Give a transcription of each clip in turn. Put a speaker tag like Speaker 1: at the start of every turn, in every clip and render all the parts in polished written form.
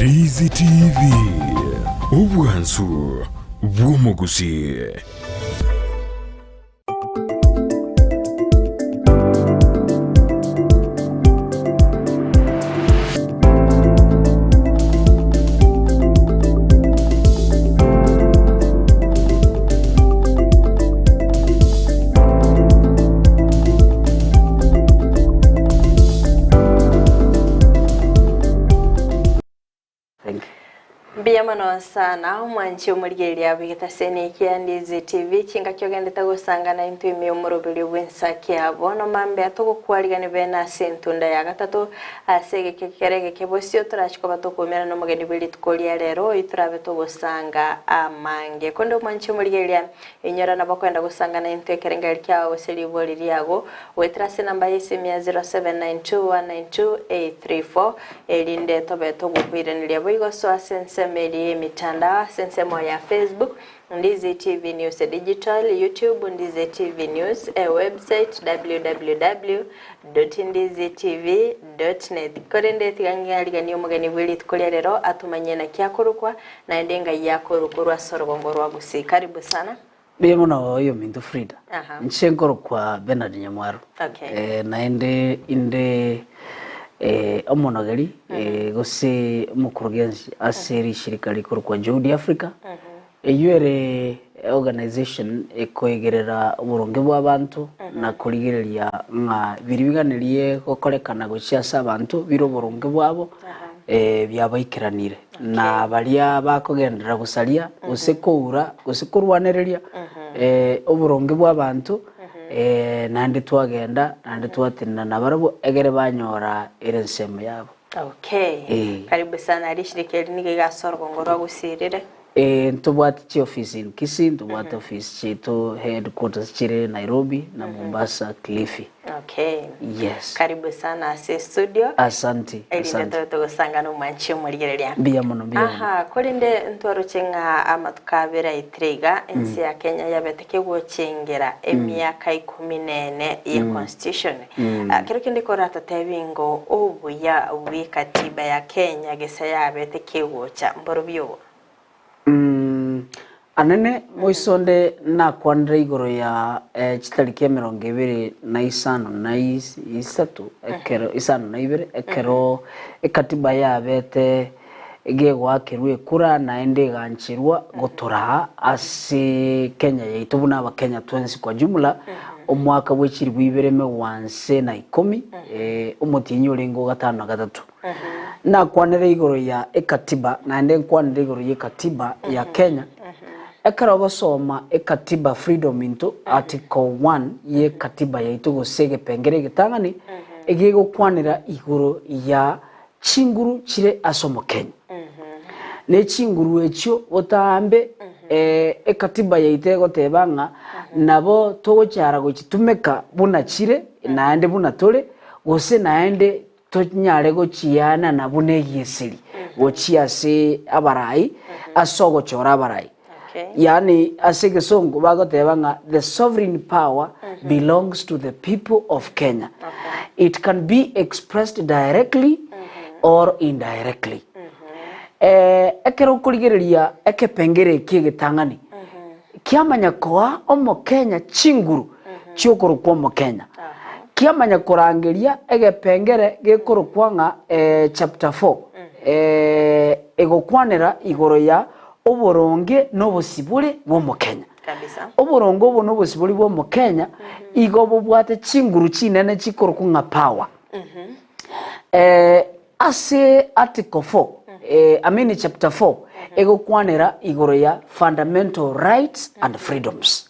Speaker 1: Ndizi TV, obwansu bw'omogusii.
Speaker 2: Mbuya mono sana omwanchi omorigereria bw'egetaseni ekia Ndizi TV chingaki ogendete gosangana intwe ime omoroberio bw'ensaki ya bono mambia togokwarigani bene ase entunda ya gatato ase egeke kere egeke bosio torachi koba tokoumera nomogeni bwe rituko ria rero oyio torabe togosanga amange konde omwanchi omorigereria Inyora nabo kwenda gosangana intwe ekerengererio kiao gose ribori riago, goetera ase enamba y'esimi ya 0792192834, erinde tobe togokoiraneria boigo soa ase ensemo eria y'emitandao ase ensemo ya Facebook, Ndizi TV News Digital, YouTube, Ndizi TV News, ewebsite www.ndizitv.net. Korende tiga ng'ariganie omogeni bwe rituko ria rero atomanyie naki akorokwa, Naende ngai yakorwa korwa ase orogongo rwa Gusii. Karibu sana.
Speaker 3: Mbuya mono oyominto Frida.
Speaker 2: Aha.
Speaker 3: Inche nkorokwa Bernard Nyamwaro.
Speaker 2: Okay.
Speaker 3: Eh, naende inde eh, omonogeri eh, gose omokurugenzi ase rishirika rikorokwa Juhudi Africa. Eyio ere organization ekoigerera oboronge bwa abanto na korigereria ng'a biria biganerie gokorekana gochia ase abanto bire oboronge bwabo eh, biabaikeranire. Na baria bakogenderera gosaria gose koura gose korwanereria eh, oboronge bwa abanto eh, naende twagenda naende twatenena nabarabwo egere banyora ere ensemo yabo.
Speaker 2: Okay.
Speaker 3: Eh.
Speaker 2: Karibu sana rishirika eri nigo iga ase orogongo rwa Gusii rire.
Speaker 3: Ee, ntobwate chiofisi in Kisii, ntobwate ofisi chiaito headquarters chire Nairobi na Mombasa, Kilifi.
Speaker 2: Okay.
Speaker 3: Yes.
Speaker 2: Karibu sana ase studio.
Speaker 3: Asanti,
Speaker 2: Erinde
Speaker 3: asante.
Speaker 2: tobe togosangana omwanchi omorigereria.
Speaker 3: Mbuya mono, mbuya mono.
Speaker 2: Aha, korende ntwaroche ng'a amatuko abere aetire iga, ense ya Kenya yabete kegochengera emiaka ikomi na ene ye constitution. Ah, kero kende koratotebi ngo obuya bwe katiba ya Kenya gese yabete kegocha mborobio obo.
Speaker 3: Anene moisonde nakwanire igoro ya chitariki emerongo ebere na isano na isato ekero isano na ibere ekero ekatiba yabete gegoakerwa ekura naende egancherwa gotoraa ase Kenya yaito buna abakenya twensi kwa jumla omwaka bwe chilifu ibere megwanse na ikomi omotienyi orenge o gatano na gatato. Nakwanere igoro ya ekatiba naende nkwanere igoro y'ekatiba ya Kenya. Ekero ogosoma ekatiba freedom into article one y'ekatiba yaito gose egepengere egetang'ani egegokwanera igoro ya chinguru chire ase omokenya. Ne chinguru echio botambe ekatiba yaito egoteba ng'a nabo togochara gochitumeka buna chire naende buna tore gose naende Tonyare gochianana buna egieseri gochia ase abarai ase ogochora abarai. Yaani ase egesongo bagoteba ng'a the sovereign power belongs to the people of Kenya. It can be expressed directly or indirectly. Ekero okorigereria ekepengere eki egetang'ani, Kiamanya koa Omokenya chinguru chi'okorokwa Omokenya. Kiamanya korangeria egepengere gekorokwa ng'a chapter 4 egokwanera igoro ya oboronge na obosibore bw'Omokenya. Oboronge obo na obosibore bw'Omokenya igo bobwate chinguru chinene chikorokwa ng'a power. Ase article 4, I mean chapter 4 egokwanera igoro ya fundamental rights and freedoms.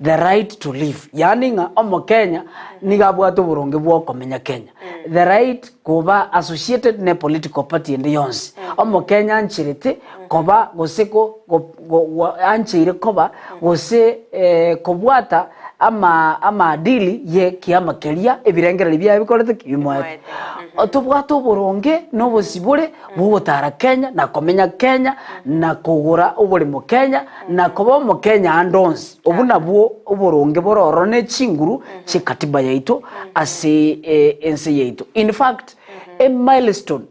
Speaker 3: The right to live, yaani ng'a omokenya nigo abwate oboronge bwa okomenya Kenya. The right koba associated ne political party ende yonsi. Omokenya ancherete koba gose ko go go ancheire koba gose kobwata ama amaadili ye kiama keria ebirengererio biaye bikorete ki? Bimoete. Tobwate oboronge na obosibore bw'ogotara Kenya na komenya Kenya na kogora oboremo Kenya na koba omokenya ande onsi. Obwo nabwo oboronge bore ororo ne chinguru chie katiba yaito ase ense yaito. In fact, e milestone.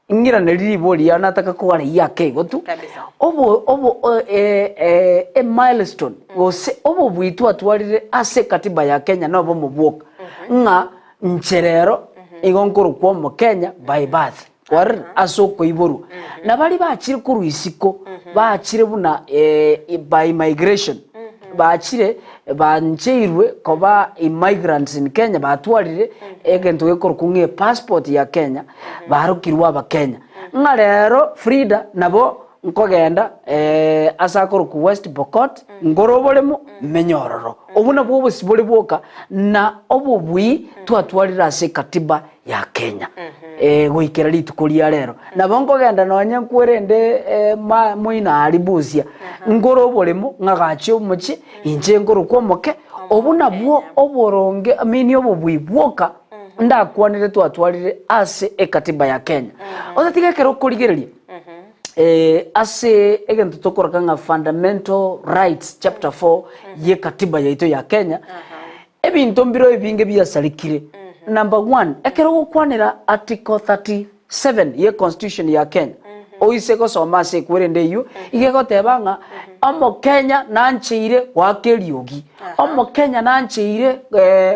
Speaker 3: Ing'irane ribori riao nataka kogareyia ake igo tu.
Speaker 2: Kabisa.
Speaker 3: Obo obo o- e- e- e milestone gose obobui twatwarire ase ekatiba ya Kenya nobomo bwoka ng'a inche rero igo nkorokwa omokenya by birth kwarire ase okoiborwa. Na baria bachire korwa isiko bachire buna by migration bachire bancheirwe koba immigrants in Kenya batwarire egento gekorokwa ng'a epassport ya Kenya barokirwe abakenya. Ng'a rero Frida nabo nkogenda ase akorokwa West Pokot nkore oboremo menye ororo. Obwo nabwo obosibore bwoka na obobui twatwarire ase ekatiba ya Kenya goikera rituko ria rero. Nabo nkogenda nonye nkwerende ma moino aria Busia, nkore oboremo ng'agache omochie inche nkorokwa omoke, obwo nabwo oboronge I mean obobui bwoka ndakwanere twatwarire ase ekatiba ya Kenya. Otatiga ekero okorigereria ase egento tokoroka ng'a fundamental rights chapter 4 ye katiba yaito ya Kenya, ebinto mbiro ebinge biasarekire. Number one, ekero ogokwanera article 37 ye constitution ya Kenya, oise gosoma ase ekwerende eywo, iga egoteba ng'a omokenya nancheire goaka eriogi, omokenya nancheire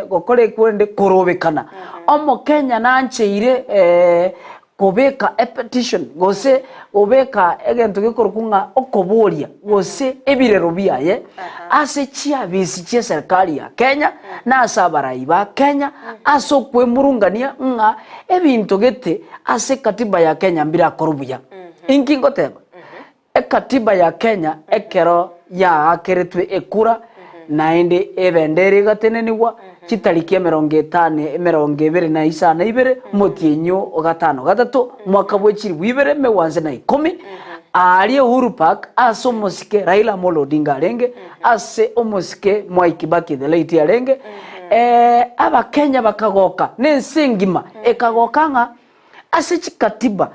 Speaker 3: gokora ekwerende korobekana, omokenya nancheire kobeka epetition gose gobeka egento gekorokwa ng'a okoboria gose ebirero biaye ase chiabisi chia eserikari ya Kenya na ase abarai ba Kenya ase okwemurungania ng'a ebinto gete ase ekatiba ya Kenya mbirakorwe buya. Inki ngoteba? Ekatiba ya Kenya ekero yaakeretwe ekura naende ebendera egatenenigwa chitariki emerongo etano emerongo ebere na isano na ibere omotienyi o gatano gatato mwaka bwe chilifu ibere megwanse na ikomi aaria Uhuru Park ase omosike Raila Amolo Odinga arenge ase omosike Mwai Kibaki the late arenge Abakenya bakagoka na ense engima ekagoka ng'a Ase chikatiba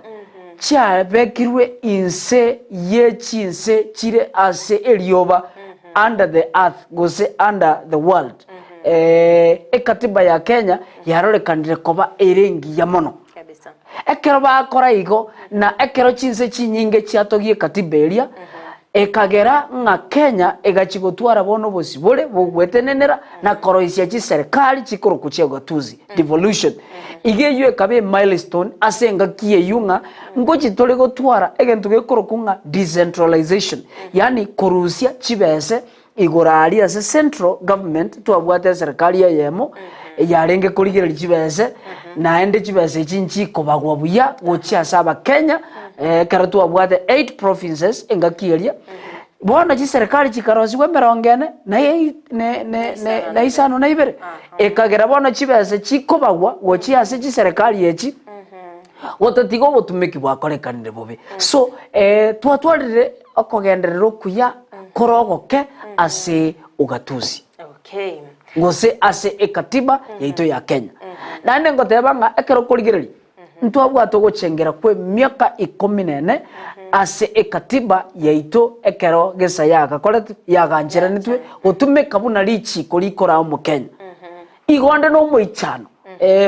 Speaker 3: chiabekirwe inse ye chinse chire ase erioba, under the earth gose under the world, ekatiba ya Kenya yarorekanire koba ere engiya mono. Ekero bakora igo, na ekero chinse chinyinge chiatogia ekatiba eria, Ekagera ng'a Kenya egachia gotwara bono obosibore bw'ogwetenenera na koroisia chiserikari chikorokwa chia ugatuzi, devolution. Iga eyio ekaba emilestone ase engaki eyio ng'a ngochi tore gotwara egento gekorokwa ng'a decentralization, yaani korusia chibese igoro aria ase central government twabwate eserikari eyemo yarenge korigereria chibese naende chibese echi nchikobagwa buya gochia ase abakenya ekero twabwate eight provinces engaki eria. Bono chiserikari chikarosiwa emerongo ene na ne ne ne na isano na ibere, ekagera bono chibese chikobagwa gochia ase chiserikari echi gotatiga obotumeki bwakorekanire bobe. So twatwarire okogenderera okuya kore ogoke ase ugatuzi.
Speaker 2: Okay.
Speaker 3: Gose ase ekatiba yaito ya Kenya. Naende ngoteba ng'a ekero okorigereria, ntwabwate ogochengera kw'emiaka ikomi na ene ase ekatiba yaito ekero gesa yagakorete yagancheranetwe gotumeka buna richiko rikoraa omokenya. Igo onde nomoichano,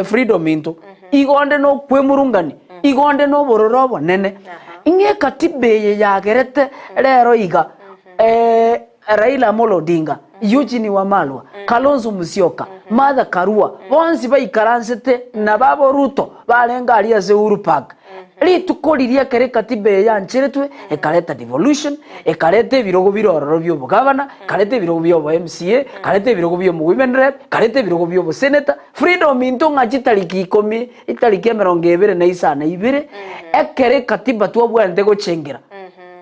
Speaker 3: freedom into, igo onde nokwemurungania, igo onde nobororo obonene. Ng'a ekatiba eye yagerete rero iga Raila Amolo Odinga, Eugene Wamalwa, Kalonzo Musyoka, Martha Karua, bonsi baikaransete na babo Ruto barenge aria ase Uhuru Park. Rituko riria ekero ekatiba eye yancheretwe, ekareta devolution, ekareta ebirogo bire ororo bia obogavana, ekareta ebirogo bia obo MCA, ekareta ebirogo bia omo women rep, ekareta ebirogo bia oboseneta, freedom into ng'a chitariki ikomi, chitariki emerongo ebere na isano na ibere, ekero ekatiba twabwenerete gochengera,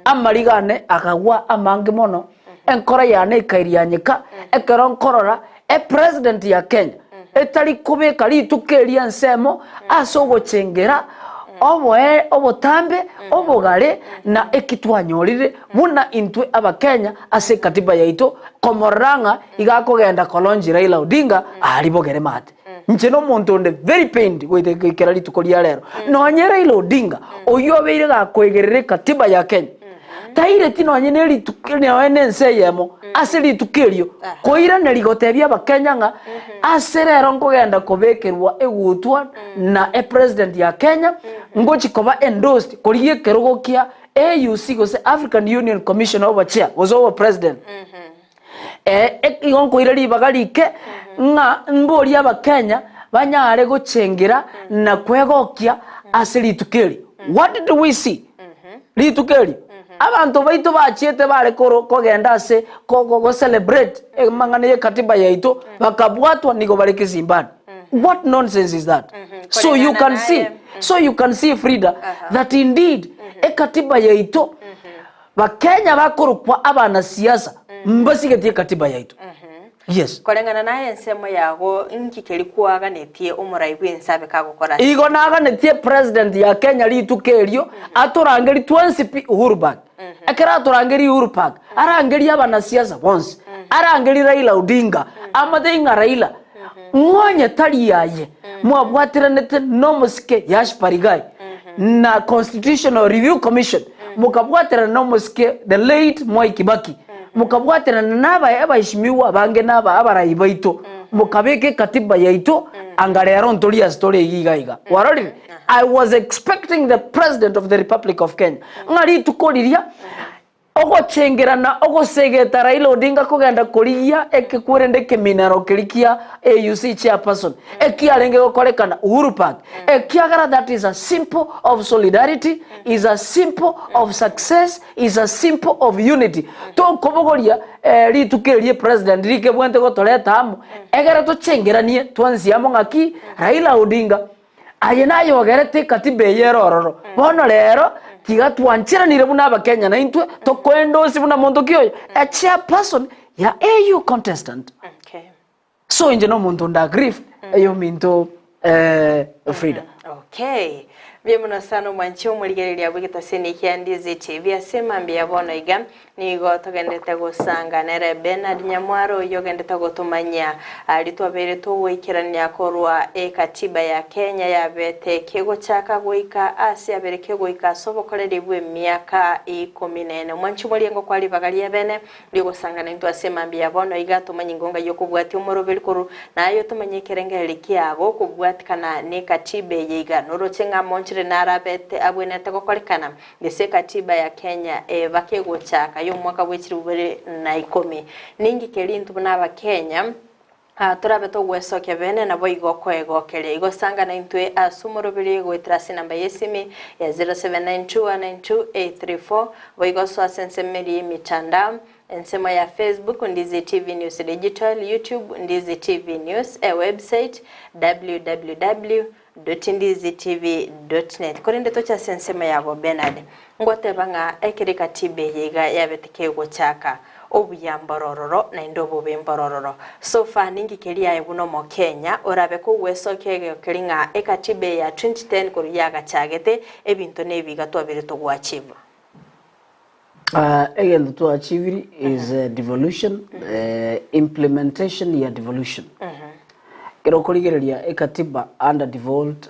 Speaker 3: amariga ane akagwa amange mono, enkoro yane ekairianyeka, ekero nkorora epresident ya Kenya etari kobeka rituko eria ensemo ase ogochengera oboe obotambe obogare na eki twanyorire buna intwe abakenya ase ekatiba yaito komorora ng'a iga akogenda kolonji Raila Odinga aria bogere mate. Inche nomonto onde very pained goika goikera rituko ria rero. Nonye Raila Odinga oyio obeire gakoegerera ekatiba ya Kenya. Taireti nonye ne rituko nonye ne ense eyemo ase rituko erio, koiraneria gotebia abakenya ng'a ase rero nkogenda kobekerwa egutwa na epresident ya Kenya, ngochi koba endorsed korigia ekerogo kia AUC gose African Union Commission obochair gose obopresident. Eh, igo nkoira ribaga rike ng'a mborie abakenya banyare gochengera na kwegokia ase rituko eri. What did we see? Rituko eri abanto baito bachiete bare koro kogenda ase ko- go- go celebrate amang'ana ye katiba yaito bakabwatwa nigo bare kisimbani. What nonsense is that? So you
Speaker 2: Koreng'ana
Speaker 3: can see,
Speaker 2: naye.
Speaker 3: so you can see Frida that indeed ekatiba yaito Bakenya bakorokwa abanasiasa mbasigetie ekatiba yaito. Yes.
Speaker 2: Koreng'ana naye ensemo yago inki keria kwaganetie omorai bw'ense abe kagokora ase
Speaker 3: Igo naganetie president ya Kenya rituko erio atorangerie twensi pi Uhuru Park. Ekero atorangerie Uhuru Park, arangerie abanasiasa bonsi, arangerie Raila Odinga, amate ing'a Raila, ng'onye tari aye mwabwatiranete nomosike Yash Parigai na Constitutional Review Commission, mokabwaterana nomosike the late Mwai Kibaki, mokabwaterana na aba abaheshimiwa abange na aba abarai baito, mokabeka ekatiba yaito anga rero ntori ase tore iga iga iga. Kwarorire? I was expecting the president of the Republic of Kenya ng'a rituko riria Ogochengerana ogosegeta Raila Odinga kogenda korigia ekekwerende ekeminero keria kia AUC chairperson ekiarenge gokorekana Uhuru Park ekiagera that is a simple of solidarity is a simple of success is a simple of unity tokobogoria rituko erio president rikebwente gotoreta amo egere tochengeranie twensi amo ng'aki Raila Odinga Aye naye ogerete ekatiba eye ere ororo. Bono rero tiga twancheranire buna abakenya na intwe tokoendosi buna monto ki oyo a chairperson ya AU contestant.
Speaker 2: Okay.
Speaker 3: So inche nomonto nda grief eyominto eh, Frida.
Speaker 2: Okay. Mbuya mono sana omwanchi omorigereria bw'egetaseni kia Ndizi TV ase mambia bono iga Nigo togenderete gosanga nere Bernard Nyamwaro oyio ogenderete gotomanyia aria twabeire togoikerania korwa ekatiba ya Kenya yabete kegochaka goika ase yabere kegoika ase obokoreri bw'emiaka ikomi na ene. Omwanchi omoriengo kwa ribaga riabene riogosanga naintwe ase mambia ya bono iga tomanye ingo ngai okobwatia omoroberi korwa naye otomanye ekerengererio kiago okobwatikana nekatiba eye iga noroche ng'a amonchire narabete abwenerete gokorekana Gese ekatiba ya Kenya eba kegochaka y'omwaka bwe chilifu bibere na ikomi. Ninki keria intwe buna abakenya torabe togwesokia bene naboigo koegokeria. Igo sanga naintwe ase omoroberi goetera ase enamba y'esimi ya 0792192834 boigo soa ase ensemo eria y'emitandao ensemo ya Facebook Ndizi TV News Digital, YouTube Ndizi TV News, ewebsite www. Ndizitv.net Korende toche ase ensemo yabo Bernard, ngoteba ng'a ekero ekatiba eye iga yabete kegochaka, obuya mborororo naende obobe mborororo. So far ninki keria aye buna omokenya orabe kogwesokia egekeri ng'a ekatiba eye ya 2010 korwa yagachagete, ebinto nebi iga twabire togoachieve.
Speaker 3: Egento twaachiviri is devolution, implementation ya devolution. Ekero okorigereria ekatiba under devolved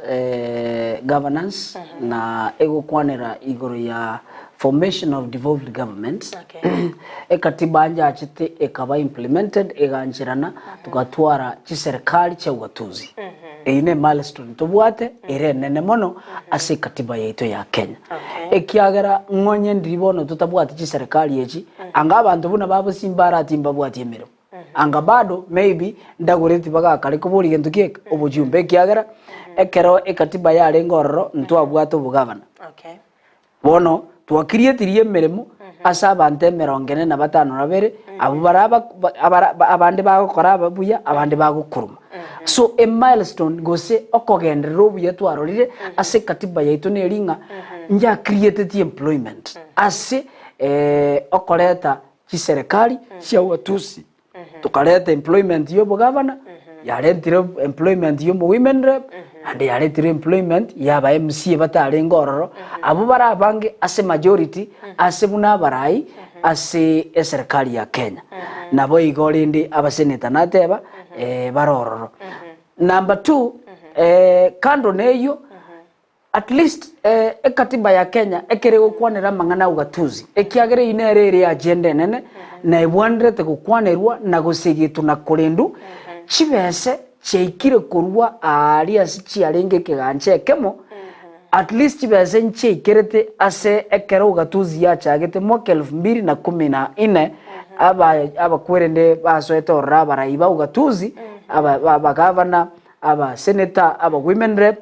Speaker 3: governance na egokwanera igoro ya formation of devolved governments, ekatiba njachete ekaba implemented egancherana togatwara chiserikali chia ugatuzi. Eyio ne milestone tobwate ere enene mono ase ekatiba yaito ya Kenya. Ekiagera ng'onye ndiri bono totabwati chiserikali echi, anga abanto buna babosimba arati mbabwati emeremo. Anga bado maybe ndagoreti bagakare koboria gento ki eke? Obochumbe ekiagera ekero ekatiba yarenge ororo ntwabwate obogavana. Bono twakirietirie emeremo ase abanto emerongo ene na batano na babere, abwo bare abara abande bagokora buya, abande bagokuruma. So e milestone gose okogenderera obuya twarorire ase ekatiba yaito neri ng'a njakirietetie employment ase okoreta chiserekari chia ugatuzi. Tokareta employment ya obogavana, yarentire employment ya omo women rep, naende yaretire employment ya aba MCA batarenge ororo, abwo bare abange ase majority ase buna abarai ase eserikari ya Kenya. Nabo igo rende abaseneta nateba bare ororo. Number two, kando na eyio. At least ekatiba ya Kenya ekere egokwanera amang'ana a ugatuzi, ekiagera eyio nere ere agenda enene na ebwanerete gokwanerwa na gosegetwa na korendwa, chibese chiaikire korwa aaria ase chiarenge ekegancha ekemo, at least chibese nchiaikerete ase ekero ugatuzi yachagete mwaka elfu mbili na kumi na ine, aba abakwerende basoete ororo abarai ba ugatuzi, aba abagavana, aba senator, aba women rep,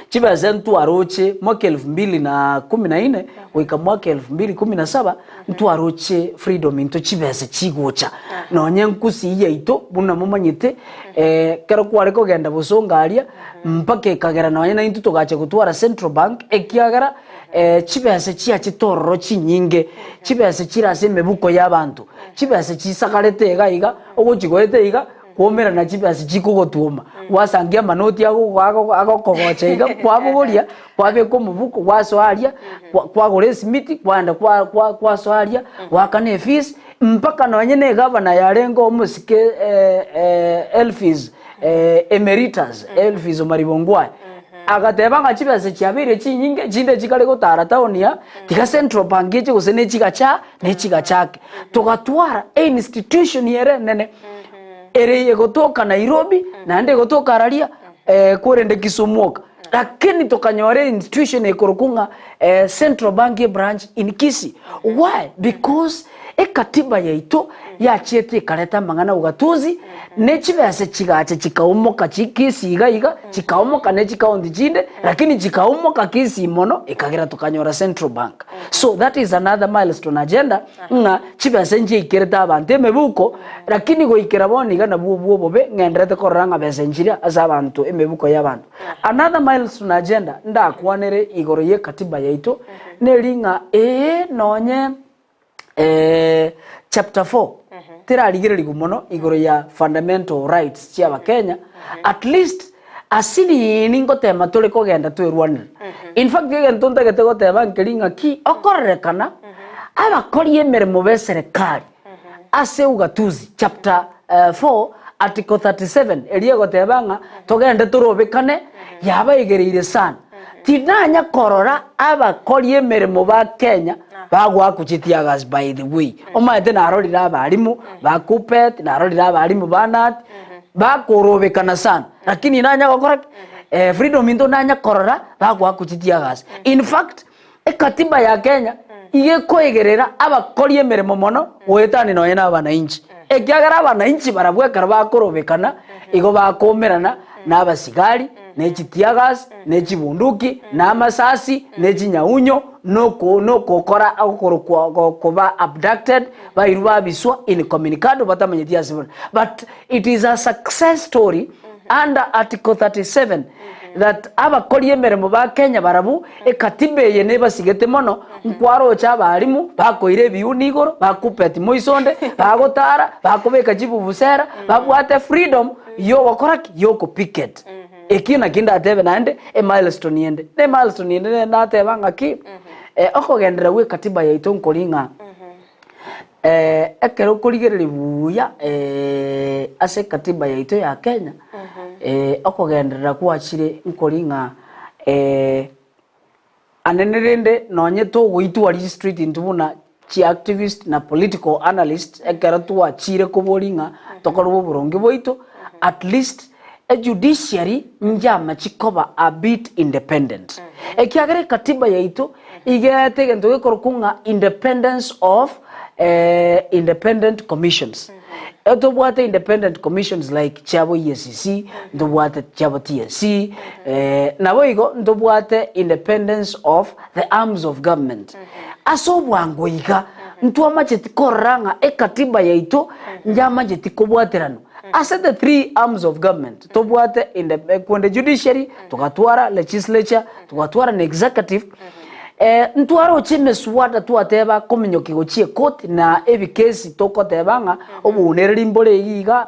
Speaker 3: Chibesa ntwaroche mwaka elfu mbili na kumi na ine goika mwaka elfu mbili kumi na saba ntwaroche freedom intwe chibesa chigocha nonye nkusii yaito buna momanyete ekero kware kogenda bosongo aria mpaka ekagera nonye naintwe togacha gotwara central bank ekiagera chibesa chiachete ororo chinyinge, chibesa chire ase emebuko ya abanto, chibesa chisagarete iga iga ogochi goeta iga. Kwaumerana chibesa chikogotwoma, gwasangia amanoti agokogocha iga, kwabogoria, kwabeka omobuko, gwasoa aria, kwagora esimiti, kwaenda kwasoa aria, goakana efees, mpaka nonye na egavana yarenge omosike Elvis Emeritus, Elvis Omariba Ongwae, agateba ng'a chibesa chiabeire chinyinge, chinde chikare gotara town aa, tiga Central Bank eche gose ne chigacha ne chigachake. Togatwara einstitution ere enene. Ere egotoka Nairobi, naende egotoka araria, korende Kisumu oka. Lakini tokanyora institution ekorokwa ng'a Central Bank branch in Kisii. Why? Because ekatiba yaito yachiete ekareta amang'ana ugatuzi, ne chibesa chigacha chikaomoka chi Kisii iga iga, chikaomoka ne chikaunti chinde, lakini chikaomoka Kisii mono, ekagera tokanyora Central Bank. So that is another milestone agenda. Ng'a chibesa nchiaikerete abanto emebuko, lakini goikera bono iga nabwo obwo obobe ng'enderete korora ng'a besa nchiria ase abanto emebuko y'abanto. Another milestone agenda ndakwanere igoro y'ekatiba yaito neri ng'a ee nonye chapter 4 terarigererigwe mono igoro ya fundamental rights chia abakenya, at least ase riini ngotema tore kogenda twerwanere. In fact egento ntagete goteba nkeri ng'a ki okororekana abakori emeremo b'eserekari ase ugatuzi chapter 4 article 37 eria egoteba ng'a togende torobekane yabaigereire sana. Tinanya korora abakori emeremo ba Kenya bagoakwa chiteargas by the way. Omanyete narorire abalimu ba Kuppet, narorire abalimu ba Knut, bakorobekana sana lakini nanya gokora ki? Freedom intwe nanya korora bagoakwa chiteargas. In fact, ekatiba ya Kenya iga ekoegerera abakori emeremo mono goetania nonye na abananchi. Ekiagera abananchi barabwo ekero bakorobekana, igo bakoumerana na abasigari, ne chiteargas, ne chibunduki, na amasasi, ne chinyaunyo, noko nokokora okorokwa koba abducted, bairwe babiswa incommunicado batamanyeti ase bare. But it is a success story under article 37 that abakori emeremo ba Kenya barabwo ekatiba eye nebasigete mono, nkwaroche abalimu bakoira ebiuni igoro, bakupeti moisonde, bagotara, bakobeka chibubusera, babwate freedom yogokora ki? Yokopicket. Ekio nakio ndatebe naende emilestone ende. Na emilestone ende nere nateba ng'aki, okogenderera gwa ekatiba yaito nkori ng'a ekero okorigereria buya ase ekatiba yaito ya Kenya, okogenderera gwachire nkori ng'a Anene rende nonye togoitwa street intwe buna chi activist na political analyst ekero twachire koboria ng'a tokorwe oboronge bwaito at least e judiciary njamachi koba a bit independent. Ekiagera ekatiba yaito igeete egento gekorokwa ng'a independence of independent commissions. Tobwate independent commissions like chiabo EACC, ntobwate chiabo TSC, naboigo ntobwate independence of the arms of government. Ase obwango iga, ntwamacheti korora ng'a ekatiba yaito njamacheti kobwateranwa. Ase the three arms of government, tobwate inde judiciary, togatwara legislature, togatwara na executive, Ntwaroche emeswada twateba kominyokia gochia ekoti na ebikesi togoteba ng'a obounereri mbore iga iga,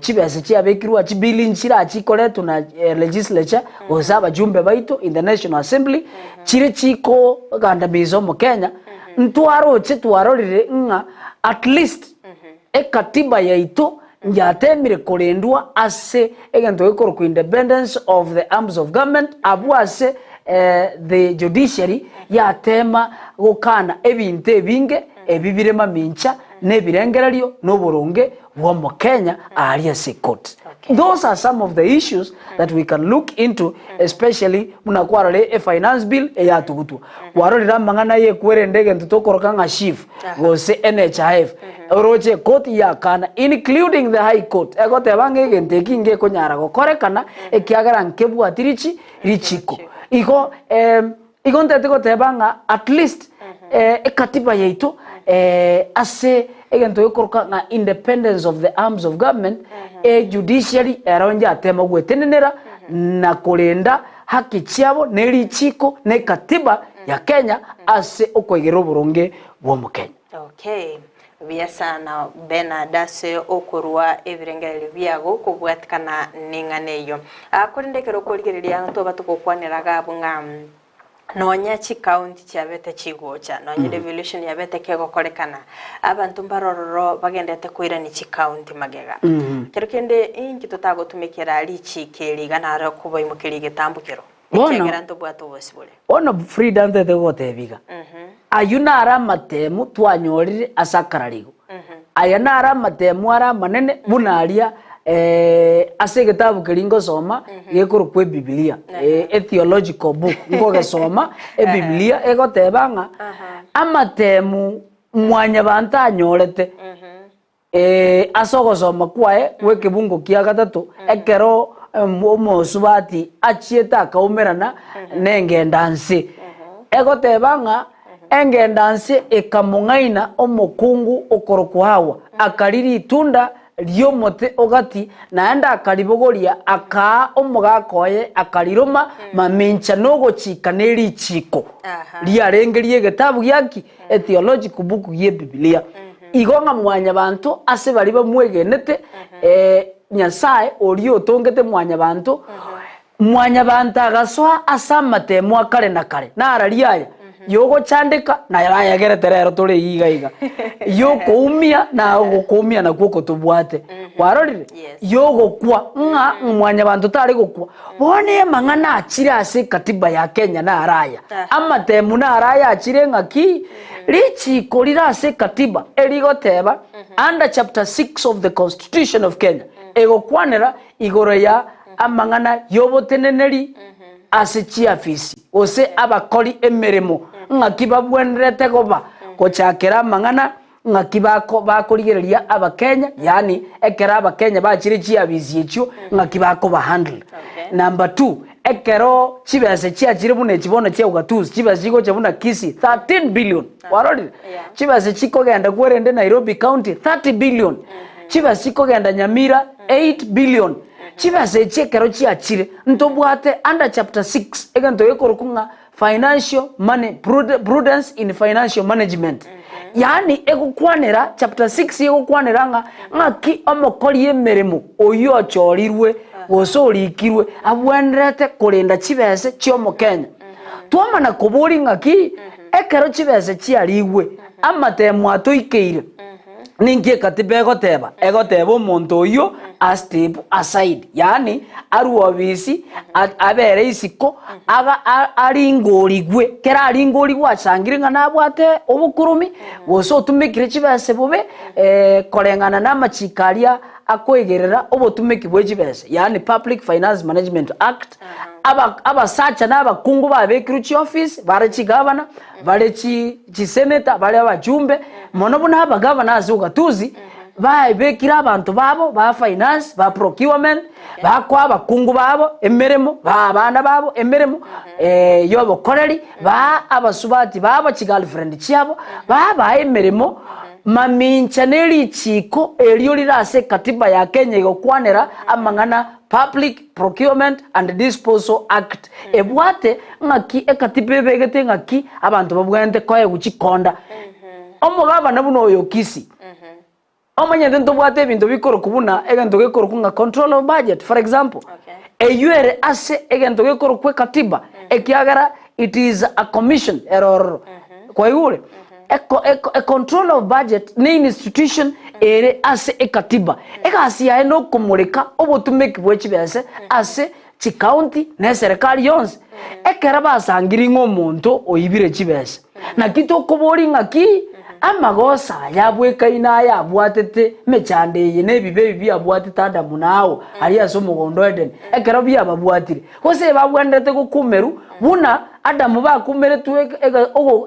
Speaker 3: chibesa chiabekirwe aa chibili nchire chikoretwa na legislature gose abajumbe baito in the national assembly chire chikogandamiza omokenya, ntwaroche twarorire ng'a at least ekatiba yaito yatemire korendwa ase egento gekorokwa independence of the arms of government abwo ase. the judiciary yatema gokana ebinto ebinge ebi bire mamincha na ebirengererio na oboronge bwa omokenya aaria ase ecourt. Those are some of the issues that we can look into especially buna kwarora e finance bill eyatugutwa. Kwarorire amang'ana aye ekwerende egento tokoroka ng'a SHIF gose NHIF oroche ecourt yakana including the high court egoteba ng'a egento eki ngekonyara gokorekana ekiagera nkebwati richi richiko. Igo igo ntete goteba ng'a at least ekatiba yaito ase egento gekoroka ng'a independence of the arms of government, e judiciary ero njatema gwetenenera na korenda haki chiabo ne richiko na ekatiba ya Kenya ase okoigerera oboronge bwa omokenya.
Speaker 2: Okay. Buya sana Bernard ase okorua ebirengererio biago kobwatikana neng'ana eyio. Ah, korende ekero okorigereria ntoba togokwanera iga abwo ng'a nonya chikaunti chiabete chigocha, nonya devolution yabete kegokorekana, abanto mbare ororo bagendete koirania chikaunti magega. Kero kende inki totagotumekera richiko eri iga naro kobaimokeria egetambo kero?
Speaker 3: Bono-
Speaker 2: Ekiagera ntobwate obosibore.
Speaker 3: Bono Frida ntete gogotebia iga, ayio naro amatemu twanyorire ase akararigo. Aya naro amatemu are amanene buna aria ase egetabu keria ngosoma gekorokwa ebibilia, a theological book, nkogesoma ebibilia egoteba ng'a amatemu mwanyabanto anyorete Ase ogosoma kwaye gw'ekebungo kia gatato, ekero omosubati achiete akaumerana nengendanse, egoteba ng'a engendanse ekamong'aina omokungu okorokwa Hawa, akaria ritunda ri'omote o gati, naende akaribogoria, akaa omogaka oye, akariroma mamincha nogochika ne richiiko riarenge ri'egetabu giaki? A theological book gi'Ebibilia. Igo ng'a mwanyabanto ase baria bamwegenete Nyasae oria otongete mwanyabanto, mwanyabanto agasoa ase amatemo a kare na kare, nararia aya, yogochandeka, naye bayagerete rero tore iga iga, yokoumia na ogokoumia nakwo okotobwate. Kwarorire? Yogokwa, ng'a mwanyabanto tare gokwa. Bono amang'ana achire ase ekatiba ya Kenya naro aya, amatemu naro aya achire ng'aki? Richiiko rire ase ekatiba erigoteba under chapter 6 of the constitution of Kenya egokwanera igoro ya amang'ana y'oboteneneri ase chiafisi gose abakori emeremo ng'aki babwenerete koba gochakera amang'ana Ng'aki bako bakorigereria abakenya yaani ekero abakenya bachire chiafisi echio ng'aki bakobahandle. Number two, ekero chibesa chiachire buna echi bono chia ugatuzi, chibesa chigocha buna Kisii 13 billion, kwarorire? Chibesa chikogenda kwerende Nairobi county 30 billion, chibesa chikogenda Nyamira 8 billion. Chibesa echi ekero chiachire, ntobwate under chapter 6 egento gekorokwa ng'a Financial money, prudence in financial management. Yaani egokwanera, chapter 6 egokwanera ng'a ng'aki omokori emeremo oyio ochorirwe gose orikirwe abwenerete korenda chibese chi'omokenya. Twamana koboria ng'aki ekero chibese chiarigwe amatemo atoikeire Ninki ekatiba egoteba? Egoteba omonto oyio a step aside, yaani arue obisi, abere isiko, aga aringorigwe. Kera aringorigwe asangire ng'a nabwate obokurumi, gose otumekire chibese bobe, koreng'ana na amachiko aria akoigerera obotumeki bwe chibese, yaani Public Finance Management Act, abasacha na abakungu babekirwe chiofisi, bare chigavana, bare chi chiseneta, bare abachumbe, mono buna abagavana ase ugatuzi, baebekire abanto babo ba finance, ba procurement, bakoa abakungu babo emeremo, baa abana babo emeremo y'obokoreri, baa abasubati babo chigirlfriend chiabo, babaa emeremo, mamincha ne richiiko erio rire ase ekatiba ya Kenya egokwanera amang'ana Public Procurement and Disposal Act, ebwate ng'aki ekatiba ebegete ng'aki abanto babwenerete koegwa chikonda. Omogabana buna oyo Kisii, omanyete ntobwate ebinto bikorokwa buna egento gekorokwa ng'a control of budget for example, eywo ere ase egento gekorokwa ekatiba ekiagera it is a commission ere ororo. Kwaigure? Eko, eko, e control of budget ne institution ere ase ekatiba. Egasi yaye nokomoreka obotumeki bwe chibese ase. chikaunti, na eserekari yonsi, ekero basangire ng'a omonto oibire chibesa, naki tokoboria ng'aki amagoso aya abwekaine aya abwatete emechando eye na ebibe ebi biabwatete Adamu na Hawa aria ase omogondo o Edeni, ekero biababwatire, gose babwenerete gokumerwa buna Adamu bakumeretwe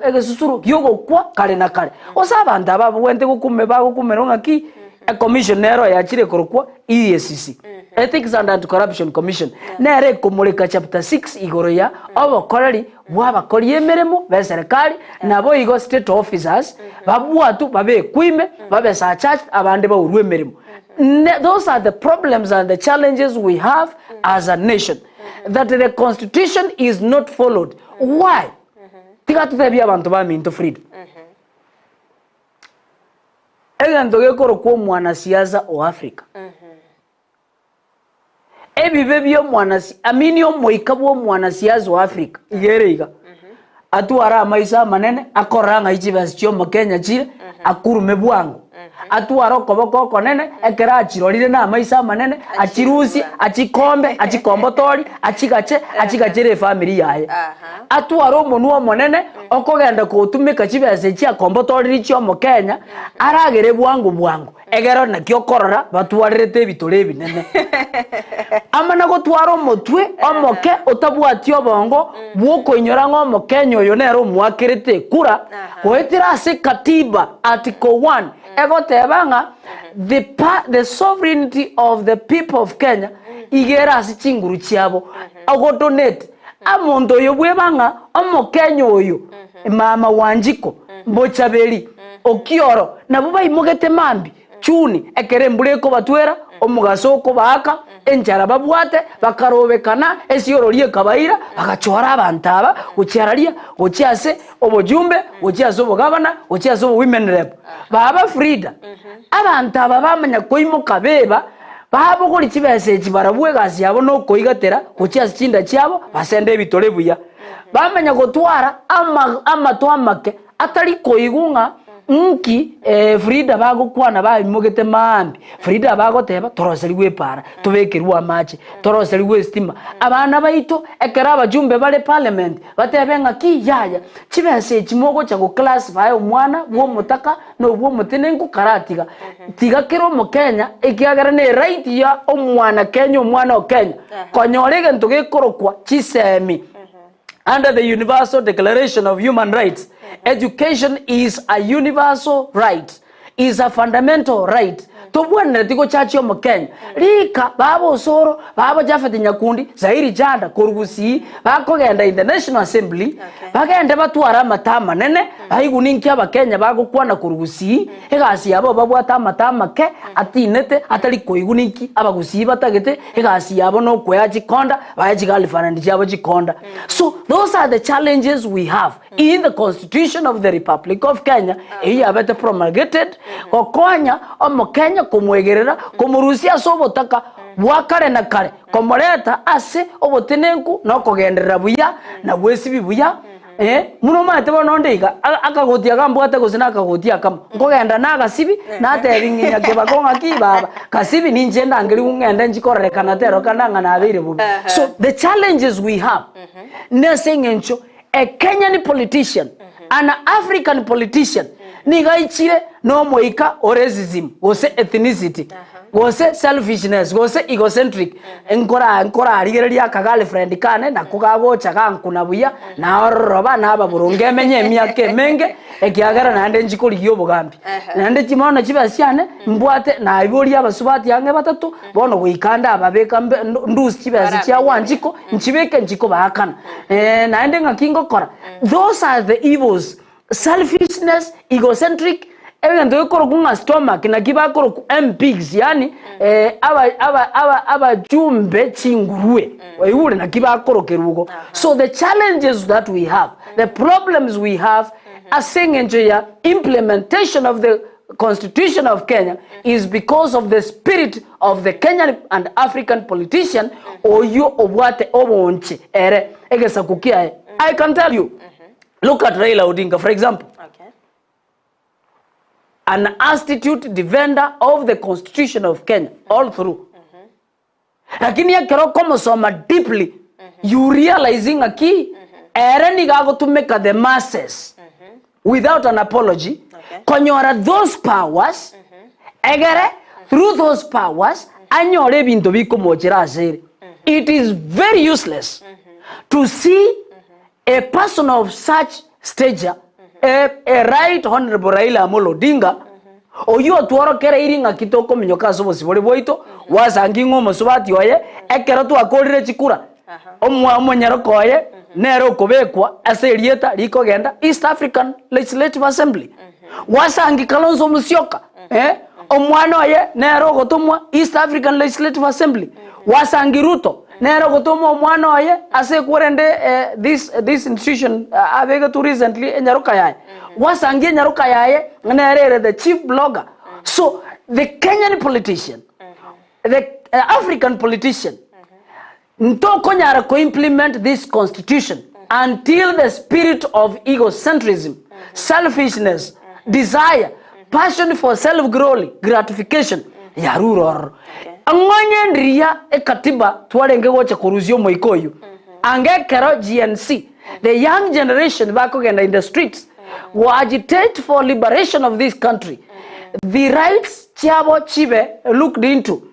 Speaker 3: egesusuro gi'ogokwa kare na kare. Gose abanto aba babwenerete gokume bagokumerwa ng'aki? Ecommission nero yachire korokwa EACC, Ethics and Anti-Corruption Commission, nere ekomoreka chapter 6 igoro ya obokoreri bw'abakori emeremo b'eserekari naboigo state officers babwatwe babekwe ime babe surcharged abande baurwe emeremo. Ne those are the problems and the challenges we have as a nation that the constitution is not followed. Why? Tiga totebie abanto baminto Frida. Egento gekorokwa omwanasiasa o Africa. Ebibe bi'omwanasi amini omoika bw'omwanasiasa o Africa iga ere iga. Atware amaiso amanene akorora ng'ai chibesa chi'omokenya chire akurume bwango. Atware okoboko okonene ekero achirorire na amaiso amanene achirusie achikombe achikombotori achigache achigachere efamiri yaye. Atware omonwa omonene okogenda gotumeka chibesa echi akombotoririe chi'omokenya aragere bwango bwango. Egero naki okorora batwarerete ebitore ebinene. Amana gotwara omotwe omoke otabwati obongo bw'okoinyora ng'a omokenya oyo nere omoakerete ekura goetera ase katiba article one egoteba ng'a the pa the sovereignty of the people of Kenya iga ere ase chinguru chiabo ogodonate amonto oyo bweba ng'a omokenya oyo mama Wanjiko Mbochaberi Okioro, nabwo baimogete mambia chuni, ekero embura ekobatwera, omogaso okobaaka, enchara babwate, bakarobekana, esiorori ekabaira, bagachora abanto aba gochia araria, gochia ase obojumbe, gochia ase obogavana, gochia ase obowomen rep. Baba Frida, abanto aba bamanya koimoka beba, babogoria chibesa echi barabwo egasi yabo nokoigatera gochia ase chinda chiabo, basende ebitore buya. Bamanya gotwara ama amato amake Atari koigwa ng'a nki Frida bagokwana baimogete maambia. Frida bagoteba toroserigwe epaara, tobekerwe amache, toroserigwe estima. Abana baito ekero abajumbe bare parliament batebe ng'a ki yaya chibesa echi mogocha go classify omwana bwa omotaka na obwa omotenenku karatiga. Tiga kera omokenya ekiagera ne right ya omwana Kenya omwana o Kenya konyora egento gekorokwa chisemi. Under the Universal Declaration of Human Rights, education is a universal right, is a fundamental right. Tobwenereti gochachia omokenya. Rika baba Osoro, baba Japhet Nyakundi, Zairi Janda korwa Gusii, bakogenda in the National Assembly,
Speaker 2: Okay.
Speaker 3: bagende batware amato amanene, baigwe ninki abakenya bagokwana korwa Gusii, egasi yabo babwate amato amake, atinete, atari koigwa ninki abagusii batagete, egasi yabo nokwea chikonda, bae chigirlfriend chiabo chikonda. So those are the challenges we have in the constitution of the Republic of Kenya, eyio yabete promulgated, gokonya omokenya komwegerera, komorusia ase obotaka bwa kare na kare, komoreta ase obotenenku na okogenderera buya, na bwesibi buya, Eh, buna omanyete bono onde iga, a- akagoti aka mbwate gose na akagoti akamo, nkogenda nagasibi, natebi ng'inya kebako ng'aki baba, gasibi ninche ndangerigwe ng'ende nchi kororekana terokana ng'a nabeire bobe. So the challenges we have, nase eng'encho a Kenyan politician, an African politician, nigo aichire na omoika o racism gose ethnicity, gose selfishness, gose egocentric, nkora nkorarigereria aka girlfriend kane nako gagocha gankuna buya, naororoba naba boronge emenye emiaka emenge, ekiagera naende nchi korigia obogambi. Naende chi bono chibesa chiane, mbwate naiboria abasubati ang'e batato, bono goika ndababeka mbe ndusie chibesa chia wanjiko, nchibeke nchikobaakana. Naende ng'aki ngokora? Those are the evils Selfishness, egocentric, egento gekorokwa ng'a stomach naki bakorokwa mpigs yaani aba aba aba abachumbe chingurue waigure naki bakorokerwa igo. So the challenges that we have, the problems we have ase eng'encho ya implementation of the constitution of Kenya is because of the spirit of the Kenyan and African politician oyio obwate obonche ere egesaku kiaye. I can tell you Look at Raila Odinga for example.
Speaker 2: Okay.
Speaker 3: An astute defender of the constitution of Kenya all through. Lakini ekero okomosoma deeply, you realize ng'a ki, ere nigo agotumeka the masses without an apology, konyora those powers, egere through those powers anyore ebinto bikomochera asere. It is very useless to see a person of such stature, a, a right honourable Raila Amolo Odinga, oyio otworokereirie ng'aki tokominyoka ase obosibore bwaito, gwasangi ng'a omosubati oye, ekero twakorire chikura, omwa omonyaroka oye nere okobekwa ase erieta rikogenda East African Legislative Assembly. Gwasangi Kalonzo Musyoka, eh, omwana oye nere ogotomwa East African Legislative Assembly. Gwasangi Ruto, nere ogotoma omwana oye ase ekwerende eh, this, this institution uh, abegetwe recently enyaroka yaye. Gwasangi enyaroka yaye nere ere the chief blogger. So the Kenyan politician, the uh, African politician, Ntokonyara ko implement this constitution until the spirit of egocentrism, selfishness, desire, passion for self glory, gratification yarure ororo. Ng'onye ndiria ekatiba twarenge gocha korusia omoika oyio ange ekero GNC, the young generation bakogenda in the streets go agitate for liberation of this country, the rights chiabo chibe looked into.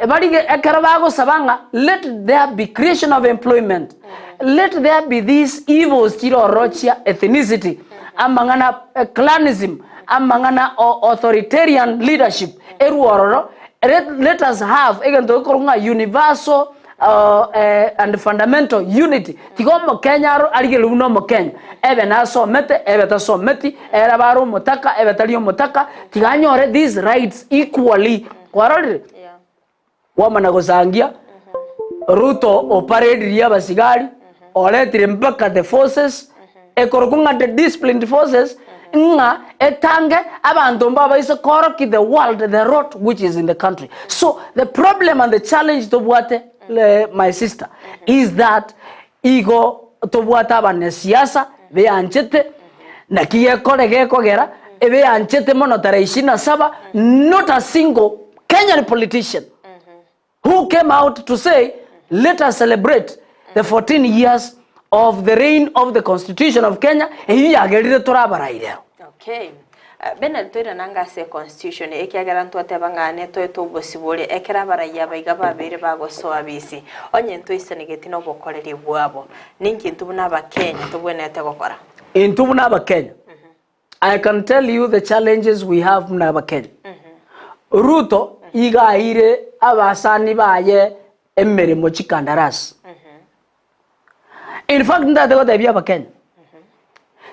Speaker 3: Barige ekero bagosaba ng'a let there be creation of employment, let there be these evils chire ororo chia ethnicity, amang'ana clanism, amang'ana o authoritarian leadership erwe ororo, let, let us have egento gekorwa ng'a universal and fundamental unity. Tiga omokenya aro arigereria buna omokenya, ebe nasomete, ebe tasometi, ere abe are omotaka, ebe tari omotaka, tiga anyore these rights equally. Kwarorire? Kwamana gosangia, Ruto oparedirie abasigari, oretire mpaka the forces, ekorokwa ng'a the disciplined forces, ng'a etange abanto mbabaise koorokia the world the rot which is in the country. So the problem and the challenge tobwate my sister is that igo tobwate abanesiasa beanchete naki gekore gekogera ebeanchete mono tarehe ishirini na saba not a single Kenyan politician who came out to say let us celebrate the 14 years of the reign of the constitution of Kenya eyio yagerire tore abarai rero.
Speaker 2: Okay. Bernard toirane anga ase econstitution ekiagera ntwateba ng'a netoete obosibore ekero abarai aba iga babeire bagosoa bisi onye ntoisanegeti nobokoreri bwabo. Ninki intwe buna abakenya tobwenerete gokora?
Speaker 3: Intwe buna abakenya I can tell you the challenges we have buna abakenya. Ruto iga aire abasani baye emeremo chikandarasi. In fact ntagete gotebia abakenya,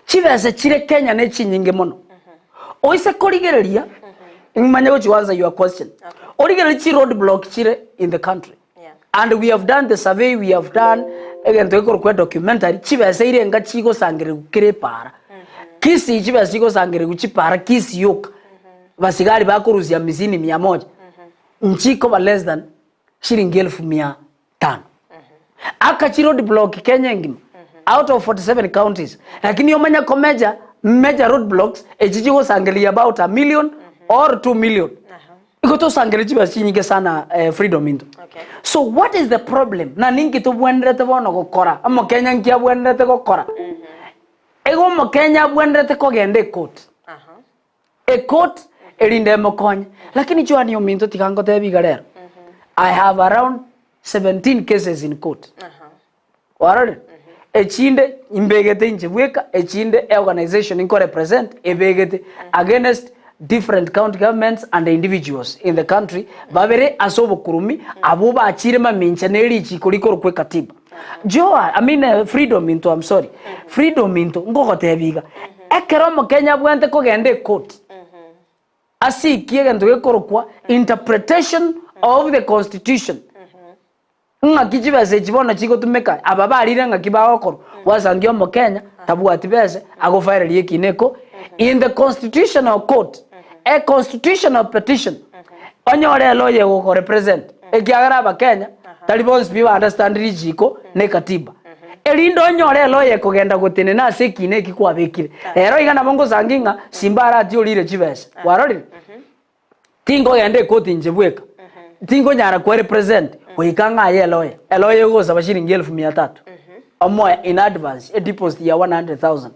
Speaker 3: chibesa chire Kenya ne chinyinge mono. Oise korigereria, manye gochi go answer your question. Origererie chi road block chire in the country. And we have done the survey, we have done egento gekorokwa documentary, chibesa irenga chigosangererigwa kera epaara. Kisii chibesa chigosangererigwa chipaara Kisii yoka, basigari bakorusia hamsini mia moja, nchikoba less than shilingi elfu mia tano. Aka chi road block Kenya engima, out of 47 counties, lakini omanye komeja major road blocks echi chigosangereria about a million or 2 million. Igo tosangererie chibesa chinyinge sana eh, freedom into.
Speaker 2: Okay.
Speaker 3: So what is the problem? Na ninki tobwenerete bono gokora? Omokenya nki abwenerete gokora? Igo omokenya abwenerete kogenda ekoti.
Speaker 2: Aha.
Speaker 3: Ekoti erinde emokonye. Lakini Joan ominto tiga ngotebi iga rero. I have around 17 cases in court.
Speaker 2: Aha.
Speaker 3: Kwarorire? Echinde imbegete inche bweka, echinde eorganization nko represent ebegete against different county governments and individuals in the country babere ase obokurumi abwo bachire mamincha ne richiko rikorokwa ekatiba. Joa, I mean eh, freedom into, I'm sorry. Freedom into, ngogotebia iga. Ekero omokenya abwente kogenda ekoti, asikie egento gekorokwa interpretation of the constitution. Ng'aki chibesa echi bono chigotumeka, aba barire ng'aki bagokorwa, gwasangia omokenya tabwati besa agofaereria ekina eko in the constitutional court, a constitutional petition, onyore ere oye gokorepresent ekiagera abakenya tari bonsi pi ba understand richiko na ekatiba. Erinde onyore ere oye kogenda gotenena ase ekina eki kwabekire. Rero iga nabo ngosangi ng'a Simba arati orire chibesa, kwarorire? Tinkogenda ekoti inche bweka, tinkonyara kwerepresent, Goika ng'a aye eloya, eloya egosaba shilingi elfu mia tatu, omoe in advance edeposit ya 100,000.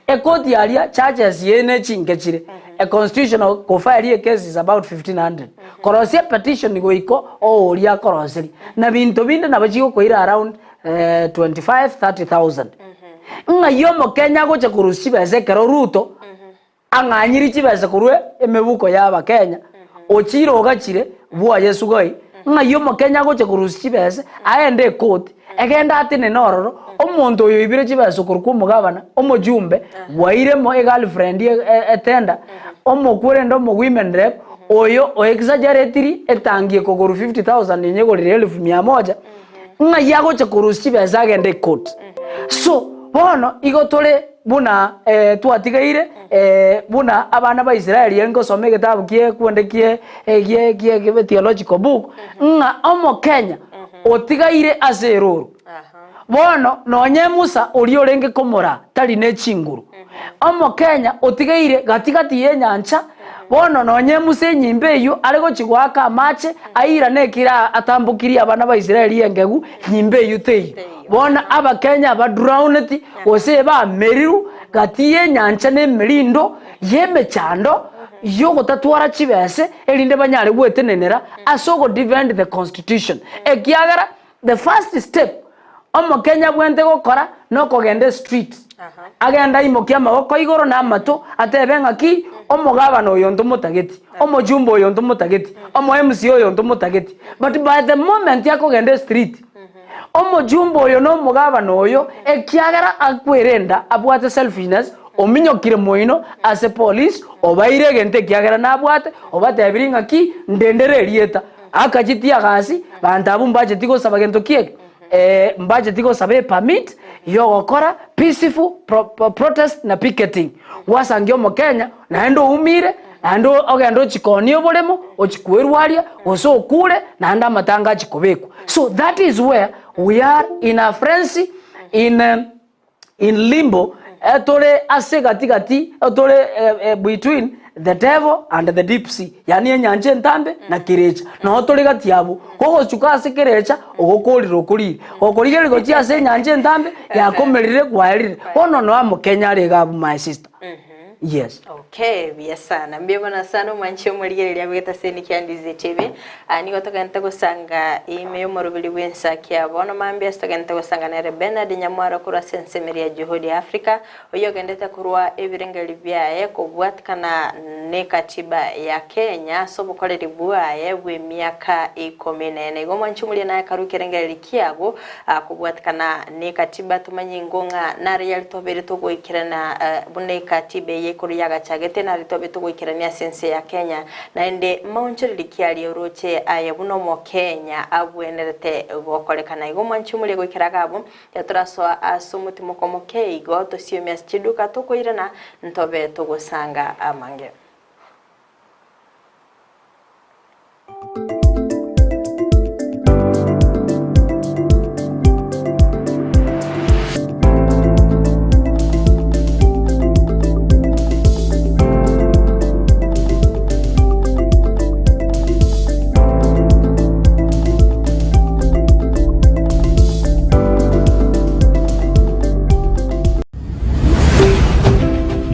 Speaker 3: Ekoti aria charges ye ne chinke chire, a constitutional kofile ekesi is about 1500. Korosia epetition goika ooria akoroseria, na binto binde nabo chigokoira around 25, 30,000. Ng'ai omokenya agocha korusia chibesa ekero Ruto ang'anyiri chibesa korwa emebuko ya abakenya, ochiire ogachire bwoye sugoi, ng'ai omokenya agocha korusia chibesa aende ekoti, egende atenene ororo, omonto oyo oibire chibesa okorokwa omogabana, omojumbe, bwairemo egirlfriend etenda, omokwerende omowomen rep, oyo o exaggeratiri etangi ekogorwa 50,000 enyegorire elfu mia moja, ng'ai agocha korusia chibesa agende ekoti. So, bono igo tore buna twatigaire buna abana ba Israeli ere ngosoma egetabu kie kwende kie gie gie gie theological book, ng'a omokenya otigaire ase eroro. Bono nonye Musa oria orenge komoraa tari ne chinguru. Omokenya otigaire gati gati y'enyancha, bono nonye Musa enyimba eyio are gochia goaka amache airane ekero atambokirie abana ba Israeli engegu, nyimba eyio teiyo. Bono abakenya abadrowneti gose bamerirwe gati y'enyancha na emerindo y'emechando y'ogotatwara chibese erinde banyare gwetenenera ase ogodefend the constitution ekiagera The first step omokenya abwenerete gokora nokogenda estreet, agende aimokie amaboko igoro na amato atebe ng'aki omogabana oyo ntomotageti, omojumbe oyo ntomotageti, omo MCA oyo ntomotageti. But by the moment akogenda estreet, omojumbe oyo na omogabana oyo ekiagera akwerenda abwate selfishness, ominyokire moino ase police, obaire egento ekiagera nabwate, obatebirie ng'aki ndendere erieta. Akachitia agasi, banto abwo mbacheti gosaba gento ki eke? Mbacheti gosaba epermit yogokora peaceful protest na picketing. Gwasangia omokenya naende oumire, naende ogende ochie koonia oboremo, ochie kwerwaria, gose okure, naende amatanga achie kobekwa. So that is where we are in a frenzy, in in limbo, tore ase gati gati, tore between the devil and the deep sea, yaani enyancha entambe na kerecha, noo tore gati abwo. Gogochuka ase kerecha, ogokorire okorire, gokorigereria gochia ase enyancha entambe, yakomerire gwaerire. Bono noa mokenya are iga abwo my sister. Yes.
Speaker 2: Okay, buya sana. Mbuya mono sana omwanchi omorigereria abegete ase Nicky Andize TV. Ah, nigo togenete gosanga ime y'omoroberi bw'ensa kia bono mambia ase togenete gosanga nere Bernard Nyamwaro korwa ase ensemo ya Juhudi Africa, oyio ogendete korwa ebirengeri biaye kobwatikana n'ekatiba ya Kenya ase obokoreri bwaye bw'emiaka ikomi na ene. Igo omwanchi omoria naye karue ekerengereri kiago ah, kobwatikana n'ekatiba tomanye ingo ng'a nare yari tobeire togoikerana buna ekatiba eye igoro yagachagete nare tobe togoikerania ase ense ya Kenya. Naende maonchoreria ki aria oroche aye buna Omokenya abwenerete gokorekana? Igo mwanche omoria goikera iga abwo, tiga torasoa ase omotimoko omoke igo tosiomie ase chiduka tokoirana ntobe togosanga amange.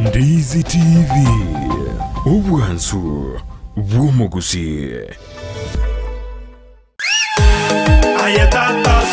Speaker 1: Ndizi TV, obwansu bw'omogusii.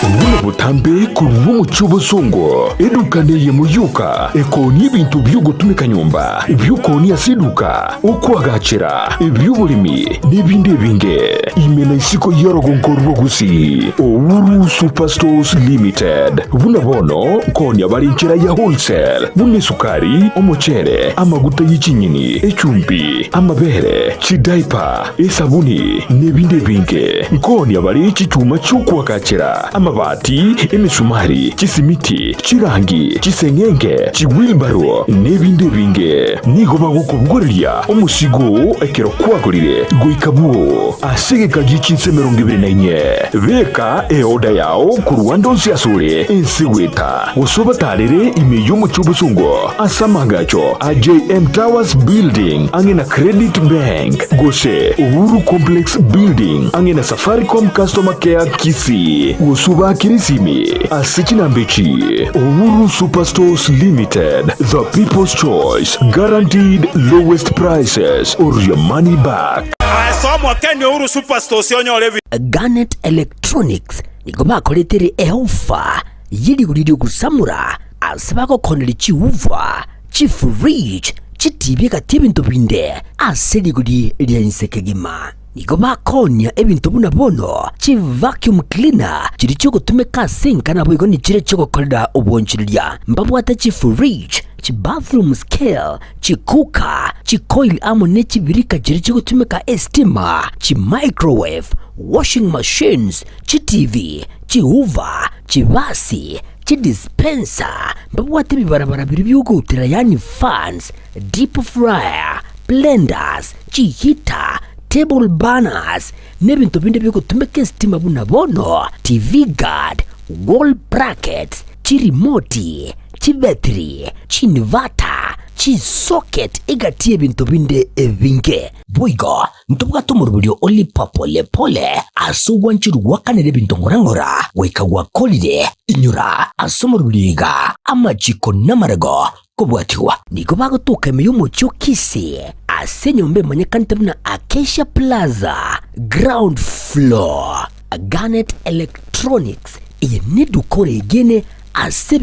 Speaker 1: Obwo nobotambe korwa omochie obosongo, eduka neyemo yoka ekoonia ebinto bi'ogotumeka nyomba, ebi'okoonia ase eduka, okoagachera, ebi'oboremi, na ebinde ebinge. Ime na isiko y'orogongo rwa Gusii, Uhuru Superstores Limited. Buna bono nkoonia bare enchera ya wholesale, buna esukari, omochere, amaguta ye chinyeni, echumbi, amabere, chidaipa, esabuni, na ebinde ebinge. Nkoonia bare chichuma chi'okoagachera. Amabati, emesumari, chisimiti, chirangi, chiseng'enge, chiwheelbarrow, na ebinde ebinge. Nigo bagokobogoreria omosigo oo ekero kwagorire goika bwoo ase egeka gie chinsa 24. Beka eoda yao korwa ande onsi asore ense goeta, gose obatarere ime y'omochie obosongo ase amaagacho a JM Towers Building ang'e na Credit Bank, gose Uhuru Complex Building ang'e na Safaricom Customer Care Kisii, gose obaakere esimi ase chinamba echi, Uhuru Superstores Limited, the people's choice, guaranteed lowest prices or your money back.
Speaker 4: Ase omokeni Uhuru Superstores onyore ebi.
Speaker 5: Garnet Electronics nigo bakoretere eofa ye rigori ri'ogosamora ase bagokoneria chiuva, chifridge, chitibi egati ebinto binde ase rigori ria inse kegima. Nigo bakoonia ebinto buna bono chivacuum cleaner chiria chiogotumeka ase enka naboigo nichiria chiogokorera obwanchereria. Mbabwate chifridge, chibathroom scale, chicooker, chicoil amo ne chibirika chiria chigotumeka estima, chimicrowave, washing machines, chitivi, chihoover, chibasi, chidispenser, mbabwate ebibarabara biria biogoutera yaani fans, deep fryer, blenders, chiheater, table burners, na ebinto binde biogotumeka estima buna bono TV guard, wall brackets, chirimoti, chibetiri, chiinverter, chisocket egati y'ebinto binde ebinge. Boigo ntobwate omoroberio o Lipa Pole Pole ase ogwancherwa gwakanera ebinto ng'ora ng'ora goika gwakorire. Inyora ase omoroberio iga amachiko namarego kobwatigwa. Nigo bagotoka ime y'omochie o Kisii ase enyomba emanyekanete buna Acacia Plaza, ground floor. Garnet Electronics, eye neduka oregene ase.